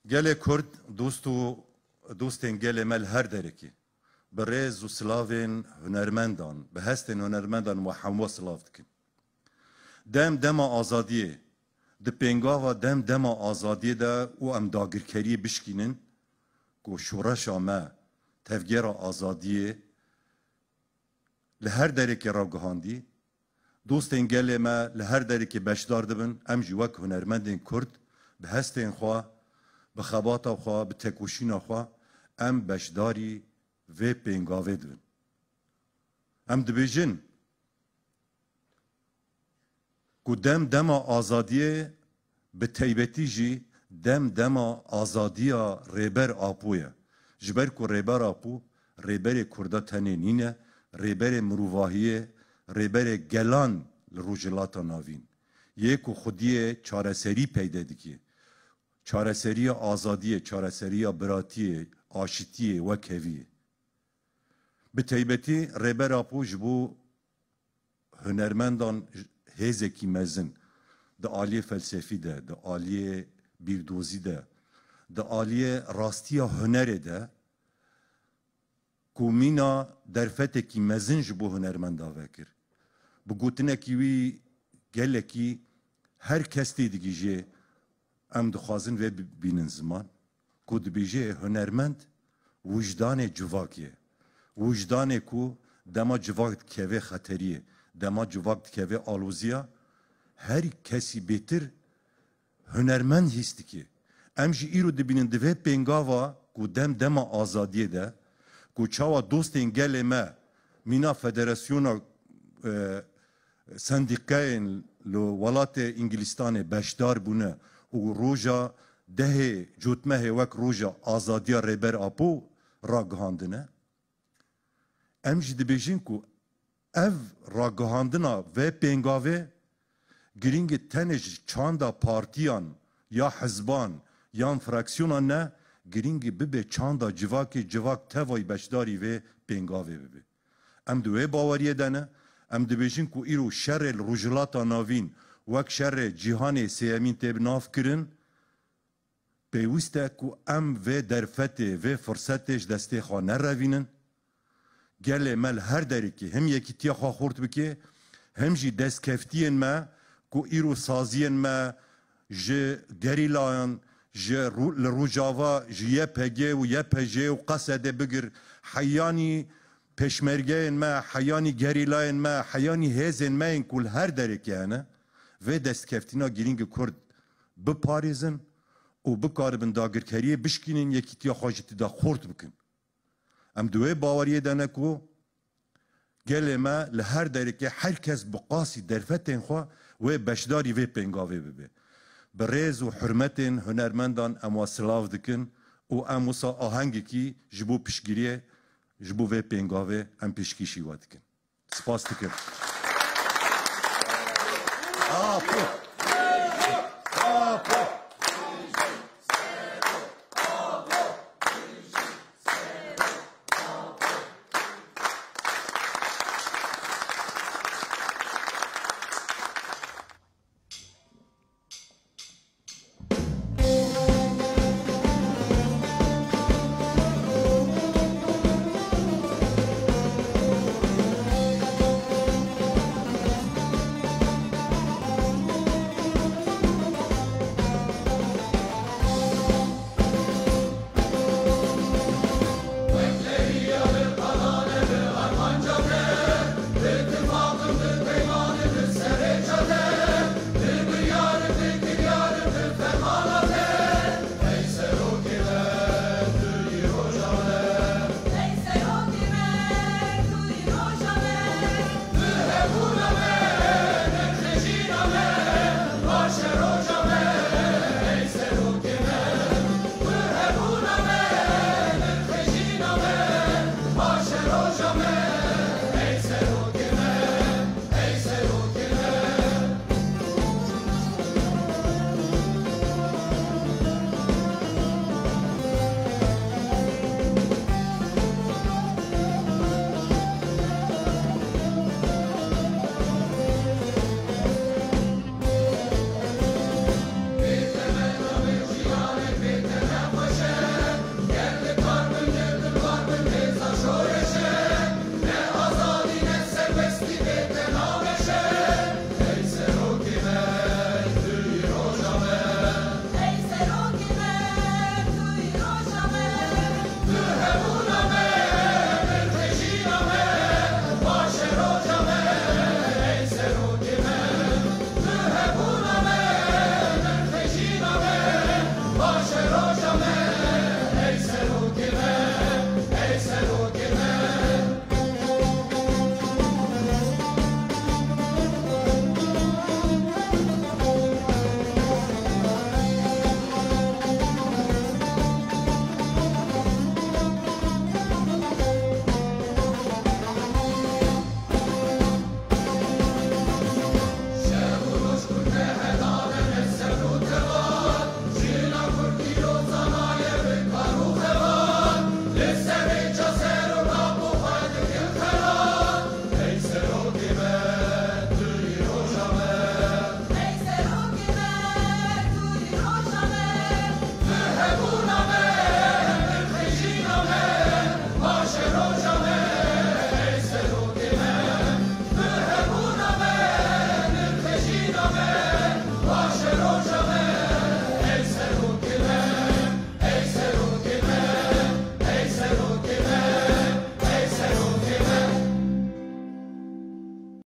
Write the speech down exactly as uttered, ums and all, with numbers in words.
Gelê Kurd, dost û dostên gelê me li her derekê, bi rêz û silavên hunermendan, bi hestên hunermendan we hemû silav dikin. Dem dema azadiyê, di pêngava dem dema azadiyê de û em dagirkeriyê bişkînin ku şoreşa me, tevgera azadiyê li her derekê ragihandî, dostên gelê me li her derekê beşdar dibin, em jî wek hunermendên Kurd bi hestên xwe, bi xebata xwe, bi tekoşîna xwe em beşdarî vê pêngavê dibin. Em dibêjin ku dem dema azadiyê, bi taybetî jî dem dema azadiya Rêber Apo ye. Ji ber ku Rêber Apo rêberê Kurda tenê nîne, rêberê mirovahiyê, rêberê gelan li Rojhilata Navîn yê ku xwediyê çareserî peyde dike. Çareseriya azadiyê, çareseriya biratiyê, aşitiyê, wekheviyê. Bi taybetî Rêber Apo ji bo hunermendan hêzekî mezin di aliyê felsefî de, di aliyê bîrdozî de, di aliyê rastiya hunerê de ku mîna derfetekî mezin ji bo hunermenda vekir. Bi gotinekî wî gelekî her kes tê digihîje, em dixwazin vê bi-, bînin ziman, ku dibêje hunermend wijdanê civakê ye. Wijdanê ku dema civak dikeve xeteriyê, dema civak dikeve aloziya, her kesî bêtir hunermend hîs dike. Em jî îro dibînin di vê pêngava ku dem dema azadiyê de, ku çawa dostên gelê me mîna federasyona, e, sendîkayên li welatê Îngilîstanê beşdar bûne û roja dehê Cotmehê wek roja azadiya Rêber Apo ragihandine. Em jî dibêjin ku ev ragihandina vê pêngavê girîng e tenê ji çanda partiyan ya hizban yan fraksiyona ne, girîng e bibe çanda civakê, civak tevayî beşdarî vê pêngavê bibe. Em di wê baweriyê de ne, em dibêjin ku îro şerê li Rojhilata Navîn wek şerê cîhanê sêyemîn tê bi nav kirin, pêwîst e ku em vê derfetê, vê firsetê ji destê xwe nerevînin. Gelê me li her derekê him yekîtiya xwe xurt bike, him jî destkeftiyên me ku îro saziyên me ji gerîlayan, ji Rû-, li Rojava, ji Y P G û Y P J û Q S D bigir, heyanî pêşmergeyên me, heyanî gerîlayên me, heyanî hêzên me yên ku li her derekê hene, vê destkeftîna girîng e Kurd biparêzin û bikaribin dagirkeriyê bişkînin, yekîtiya xwe ji tê de xurt bikin. Em di wê baweriyê de ne ku gelê me li her derekê her kes bi qasî derfetên xwe wê beşdarî vê pêngavê bibe. Bi rêz û hurmetên hunermendan em we silav dikin û em wisa ahengekî ji bo piştgiriyê, ji bo vê pêngavê em pêşkêşî we dikin. Spas dikim. Aa,